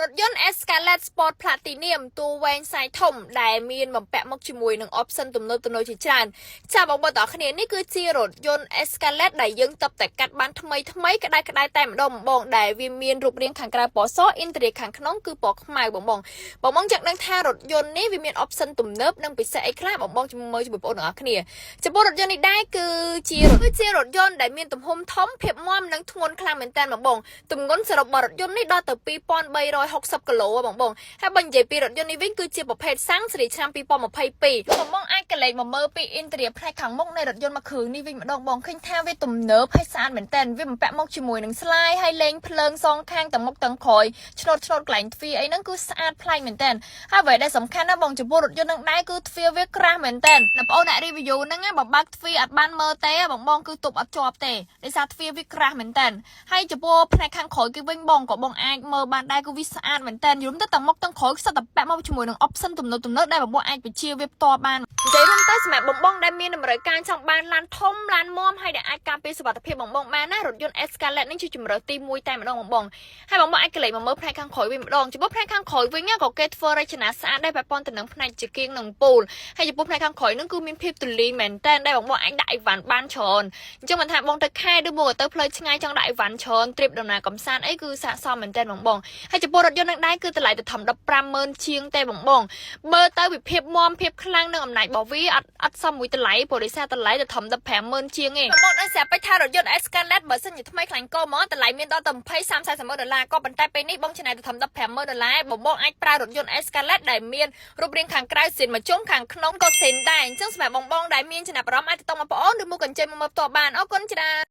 ថយន្ត Escalade Sport Platinum តួវែងសាយធំដែលមានបំពាក់មកជាមួយនឹង option ទំនើបទំនើបជាច្រើនចាបងប្អូនទាំងអស់គ្នានេះគឺជារថយន្ត Escalade ដែលយើងទើបតែកាត់បានថ្មីថ្មីក្តៅក្តៅតែម្ដងម្ដងដែលវាមានរូបរាងខាងក្រៅពណ៌ស interior ខាងក្នុងគឺពណ៌ខ្មៅបងបងបងបងចង់ដឹងថារថយន្តនេះវាមាន option ទំនើបនិងពិសេសអីខ្លះបងបងជាមួយមើលជាមួយបងប្អូនទាំងអស់គ្នាចំពោះរថយន្តនេះដែរគឺជារថយន្តដែលមានទំហំធំភាពមាំនិងធ្ងន់ខ្លាំងមែនតើបងបងទម្ងន់សរុបរបស់រថយន្តនេះដល់ទៅ2360គីឡូបងបងហើយបើនិយាយពីរថយន្តនេះវិញគឺជាប្រភេទសាំងស៊េរីឆ្នាំ2022បងបងអាចក្រឡេកមកមើលពី interior ផ្នែកខាងមុខនៃរថយន្តមួយគ្រឿងនេះវិញម្ដងបងឃើញថាវាទំនើបហើយស្អាតមែនតើវាបំពាក់មកជាមួយនឹង slide ហើយលេងភ្លើងសងខាងទាំងមុខទាំងក្រោយឆ្នោតឆ្នោតកន្លែងទ្វារអីហ្នឹងគឺស្អាតប្លែកមែនតើហើយអ្វីដែលសំខាន់ណាបងចំពោះរថយន្តនឹងដែរគឺទ្វារវាក្រាស់មែនតើបងប្អូនអ្នក review ហ្នឹងណាបើបើកទ្វារអត់បានមើលទេបងបងគឺទប់អត់ជាប់ទេដោយសារទ្វារវាក្រាស់មែនតើហើយចំពោះផ្នែកខាងក្រោយគេវិញបងក៏បងអាចមើលបានដែរគឺវាស្អាតមែនតើយល់ទៅទាំងមុខទាំងក្រោយសុទ្ធតែពាក់មកជាមួយនឹង option ទំនើបទំនើបដែលបងបងអាចបញ្ជាវាផ្ទាល់បាននិយាយរួមទៅសម្រាប់បងបងដែលមានតម្រូវការចង់បានឡានធំឡានមាំហើយដែលអាចការពារសុវត្ថិភាពបងបងបានណារថយន្ត Escalade នេះជាជម្រើសទី1តែម្ដងបងបងហើយបងបងអាចក្រឡេកមកមើលផ្នែកខាងក្រោយវិញម្ដងចំពោះផ្នែកខាងក្រោយវិញក៏គេធ្វើរចនាស្អាតដែរពាក់ព័ន្ធទៅនឹងផ្នែកចង្គៀងនិងពូលហើយចំពោះផ្នែកខាងក្រោយនឹងគឺមានភាពទូលាយមែនតើដែលបងបងអាចដាក់អីវ៉ាន់បានច្រើនអញ្ចឹងមិនថាបងទៅខែឬមកទៅផ្លូវឆ្ងាយចង់ដាក់អីវ៉ាន់ច្រើន trip ដំណើរកំសាន្តអីគឺស័ក្តិសមមែនតើបងបងហើយចំពោះរថយន្តនឹងដែរគឺតម្លៃទៅធំ150,000ជាងទេបងបងមើលទៅវិភាពមាំភាពខ្លាំងនិងអំណាចរបស់វាអត់អត់សមមួយតម្លៃព្រោះដោយសារតម្លៃទៅធំ150,000ជាងឯងបងដឹងស្រាប់ពេចថារថយន្ត Escalade បើសិនជាថ្មីខ្លាញ់កហ្មងតម្លៃមានដល់ទៅ20 30 40ម៉ឺនដុល្លារក៏ប៉ុន្តែពេលនេះបងចំណាយទៅធំ150,000ដុល្លារបងបងអាចប្រើរថយន្ត Escalade ដែលមានរូបរាងខាងក្រៅស៊ីនមួយជុំខាងក្នុងក៏ស៊ីនដែរអញ្ចឹងសម្រាប់បងបងដែលមានចំណាប់អារម្មណ៍អាចទៅតបងប្អូនឬមកកញ្ចើមកមើលផ្ទាល់បានអរគុណច្រើន។